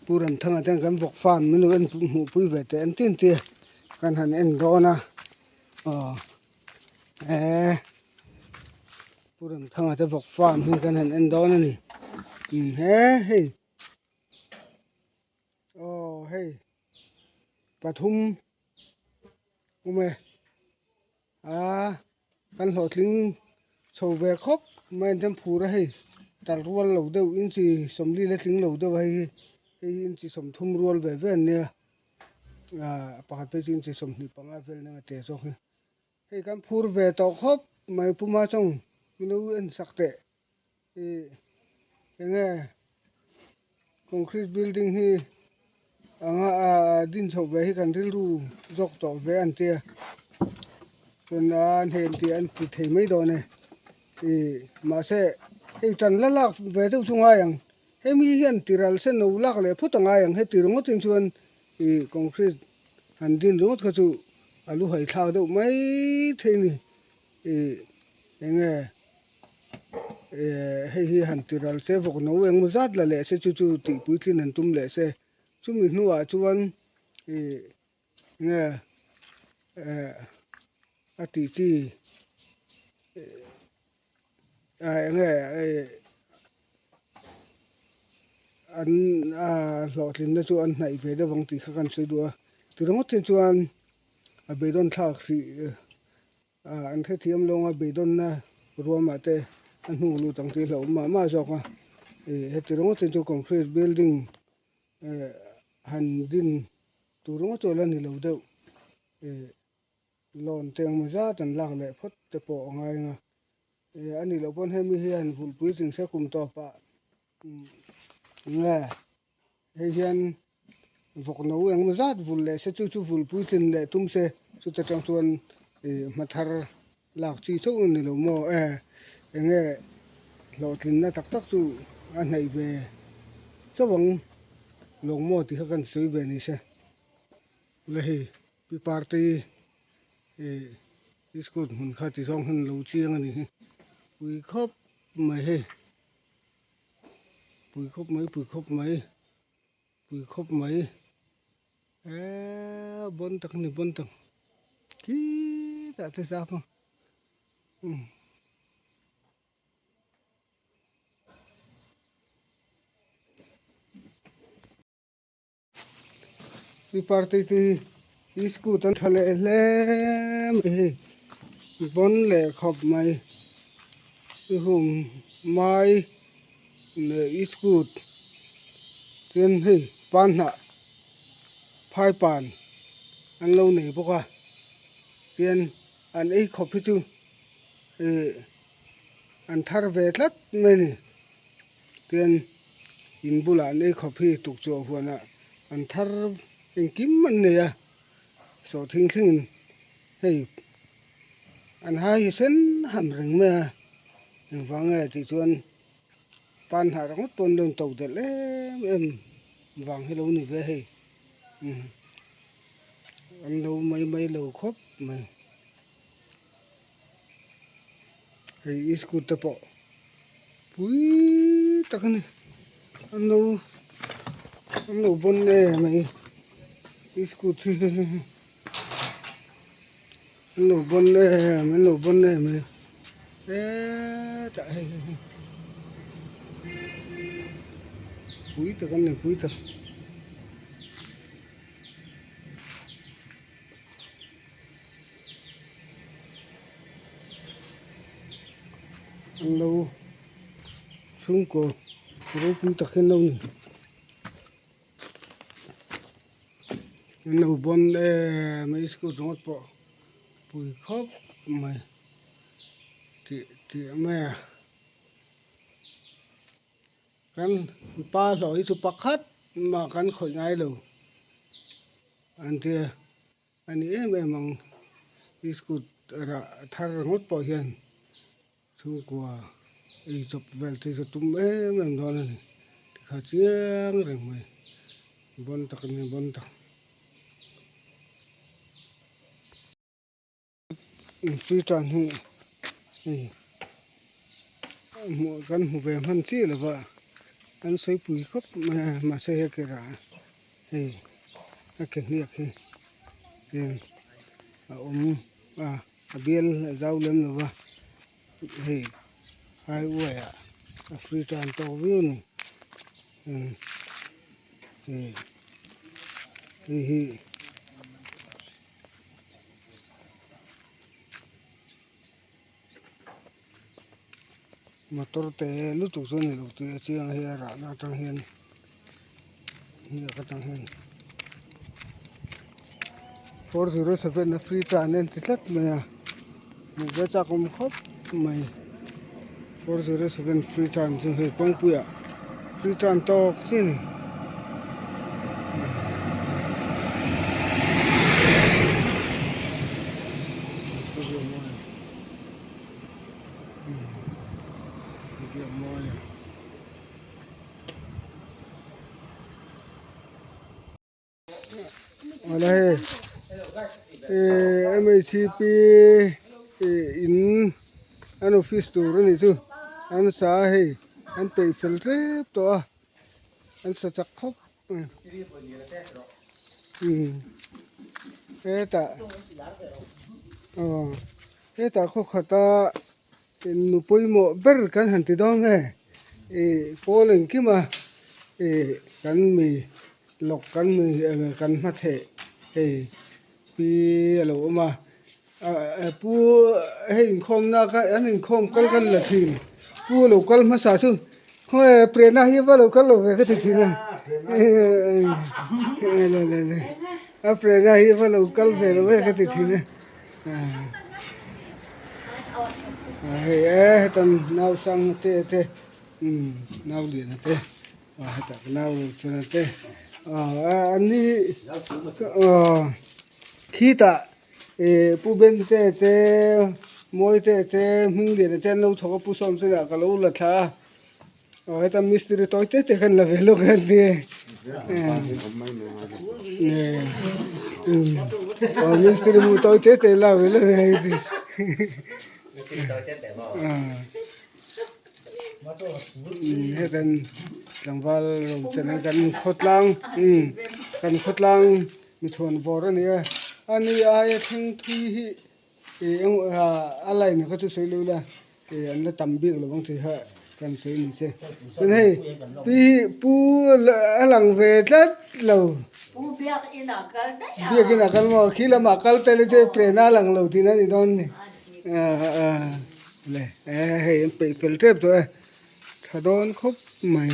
Pu Ramthanga ten kan vawk farm min lo en hmuh pui ve teh entin te kan han en dawn a aw eh Pu Ramthanga te vawk farm hi kan han en dawn a ni umm he hei aw hei pathum awm e. Aa kan hlawhtling chho ve khawp mai an phur a hei tar rual lo deuh inchi sawmli la tling lo deuh a hei hi hei hi inchi sawmthum rual ve ve an nia aaa pakhat phei chu inchi sawmhnih panga vel nen a te zawk hi hei kan phur ve tawh khawp mai puma chuan min lo en sak teh Ih enge concrete building hi anga ah din chhoh ve hi kan rilru zawk tawh ve an tia chuan a hnen tih an ti thei mai dawn e ih mahse hei tan la lak ve deuh chu ngai ang hemi hian tiral sen lo lak leh phawt a ngai ang heti ringawt in chuan ih concrete han din ringawt kha chu a lu haih thlak deuh mai thei a ni ih enge. Eh hei hi han ti ral se vawk no engmaw zat la leh se chu chu tih puitlin han tum leh se chumi hnuah chuan ih nge eh a tih chi ah enge eh an ah hlawhtlinna chu an hnaih ve deuh ang tih kha kan sawi duh a ti ringawt hi chuan a beidawn thlak hrih. Ah an hrethiam lawnga beidawnna ruamah te a hnuk lut ang tih hlauh mah mah zawk a ih heti ringawt hi chu concrete building eh han din tur ringawt chu a la ni lo deuh ih loan te engemaw zat an lak leh phawt te pawh a ngai ang a ih a nih loh pawn hemi hian vulhpui ching se kum tawpah nge. Hei hian vawk no engemaw zat vul leh se chu chu vul puitlin leh tum se chuta tang chuan ih hma thar lak chi chauh a ni lo maw e enge hlawhtlinna tak tak chu a hnaih ve chauh ang lawng maw tih kha kan sawi ve ni se la hei pi party ih school hmun kha ti zawng hian lo chiang a ni hi pui khawp mai hei. Pui khawp mai pui khawp mai pui khawp mai eee bawn tak a ni bawn tak khitah te zap a umm. Hi party te hi iskut an tha leh hle mai hei vawn leh khawp mai i hum mai leh iskut chuan hei pan hnah phai pan an lo nei bawk a chuan an ei khawp hi chu ih an thar ve tlat mai a ni. Chuan in bulah an ei khawp hi tukchhuah huanah an thar engkim an nei a sawhthing thlengin hei an hai hi sen ham reng mai a engvang nge tih chuan pan hnah ringawt pawn lo in to delh em em vang hi lo ni ve hei umm an lo mai mai lo khawp mai hei iskut te pawh pui tak a ni an lo an lo vawn em mai iskut hi an lo vawn em an lo vawn em mai hetah hei hei pui tak a ni pui tak. An lo chhungkaw ropui tak hian lo ni an lo bawn em a school ringawt pawh pui khawp mai tih tih mai a kan pa hlawh hi chu pakhat mah kan khawih ngai lo an tia. A ni em em ang iskut rah thar ringawt pawh hian chhungkua ei chawp vel te chu tum em em dawn a ni tikha chiang reng mai bawn tak a ni bawn tak. Infi tan hi hei hmuh kan hmu ve hman chiah lo va. An sawi pui khawp mai a mahse hei ke rah hei a ke hniak hi heng a awm a a bial a zau lem lo va hei highway ah a free tan tawk viau a ni hei hei hi. Motor te lutuk chu a ni lo tih a chiang a hei a rahna atang hian hniak atang hian 407 a free tan a inti tlat mai a hmuh ve chak awm khawp mai 407 free tan chu hei kawngpuiah free tan tawk chi a ni. Awle hei MHP in an office tur a nih chu an sa a hei an peih fel tlep tawh a an sa chak khawp mai hetah aw hetah khaw khata Nu pawimawh ber kan han ti dawn nge ih pawl engkim a ih kan mi lawk kan mi kan hma theh hei pi a lo awm a pu hei inkhawmna kha an inkhawm kal kan la thin pu a lo kal hmasa chu khawnge prena hi va lo kal lo ve ka ti thin a a prena hi va lo kal ve lo ve ka ti thin a. Hei e hetan nau sang te te nau lian te hetah nau lo chuan te an ni khitah pu ben te te mawi te te hming lian te an lo chhawk a pu sawm te lah ka lo la thla a. Aw heta mistiri tawi te te khan la ve lawk a ni aw mistiri mu tawi te te la ve lawk a ni hetan tlangval ro chen a kan khawtlang kan khawtlang mithuan vawr a ni a ani aia thleng thui hi Ih eng a line kha chu sawi lo ila ih an la tam bik lo ang tih kha kan sawi ni che chuan hei pi hi pu a lang ve tlat lo biakin ah kal maw khi lamah kal tel hi chu prehna a lang lo tihna a ni dawn a ni le hei an peih fel tep tawh e tha dawn khawp mai.